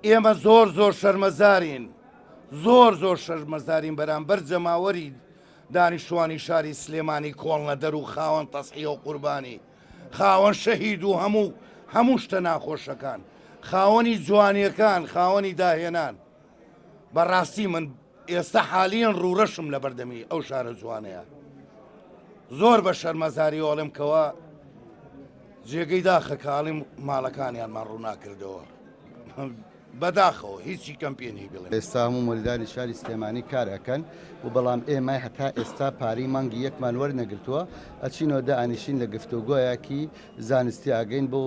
ئێمە زۆر زۆر شەرمەزارین زۆر زۆر شەرمەزارین بەرامبەر جەماوەری دانیشتوانی شاری سلێمانی کۆڵنەدەر و خاوەن تەزحیە و قوربانی خاوەن شەهید و هەموو هەموو شتە ناخۆشەکان خاوەنی جوانیەکان خاوەنی داهێنان بەڕاستی من ئێستا حالیەن ڕوورەشم لە بەردەمی ئەو شارە جوانەیە زۆر بە شەرمەزاری ئەڵێم کەوا جێگەی داخە کاڵیم ماڵەکانیانمان ڕووناکردەوە بەداخەوە هیچی کەم پێ نیە بڵێم. ئێستا هەموو مۆلیدانی شاری سلێمانی کار ئەکەن و بەڵام ئێمە هەتا ئێستا پارەی مانگی یەکمان وەرنەگرتووە ئەچینەوە دائەنیشین لە گفتۆگۆیەکی زانستی ئەگەین بۆ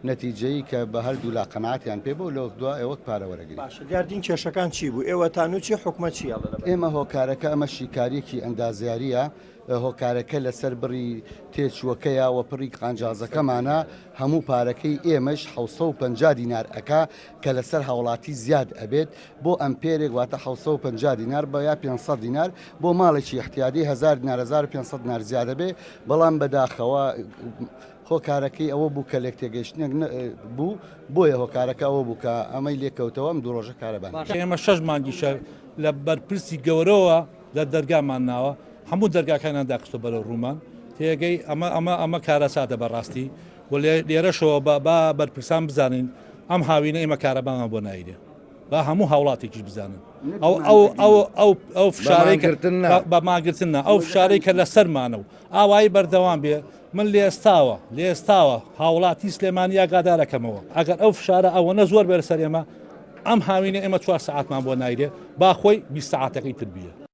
نەتیجەیی کە بە هەردوولا قەناعەتیان پێ بۆ لەوەک دوا ئێوەک پارە وەرەگرین. باشە دیارترین کێشەکان چی بوو؟ ئێوە تانوو چی حکومەت چی ئەڵێ لەبەر. ئێمە هۆکارەکە ئەمە شیکاریەکی ئەندازیاریە هۆکارەکە لەسەر بڕی تێچووەکەیە و پڕی قانجازەکەمانە، هەموو پارەکەی ئێمەش 750 دینار ئەکا کە لەسەر هاوڵاتی زیاد ئەبێت بۆ ئەمپێرێک واتە 750 دینار بە یا 500 دینار بۆ ماڵێکی ئیحتیادی 1000 دینار 1500 دینار زیاد ئەبێ بەڵام بەداخەوە هۆکارەکەی ئەوە بوو کە لێکتێگەیشتنێک بوو بۆیە هۆکارەکە ئەوە بوو کە ئەمەی لێکەوتەوە ئەم دوو ڕۆژە کارەبا ئێمە شەش مانگیشە لە بەرپرسی گەورەوە لە دەرگامان ناوە هەموو دەرگاکانیان داخستوە بەرەو ڕوومان تێگەی ئەمە ئەمە ئەمە کارەساتە بەڕاستی و لێرەشەوە بە با بەرپرسان بزانین ئەم هاوینە ئێمە کارەبامان بۆ نایرێ با هەموو هاوڵاتێکیش بزانن ئەو ئەو ئەو ئەو ئەو فشارەی مانگرتن نا. بە ماگرتن نا ئەو فشارەی کە لەسەرمانە و ئاوایی بەردەوام بێ من لێستاوە لێستاوە هاوڵاتی سلێمانی ئاگادارەکەمەوە ئەگەر ئەو فشارە ئەوەنە زۆر بێ لەسەر ئێمە ئەم هاوینە ئێمە چوار سەعاتمان بۆ نایرێ با خۆی 20 سەعاتەکەی تر بیە.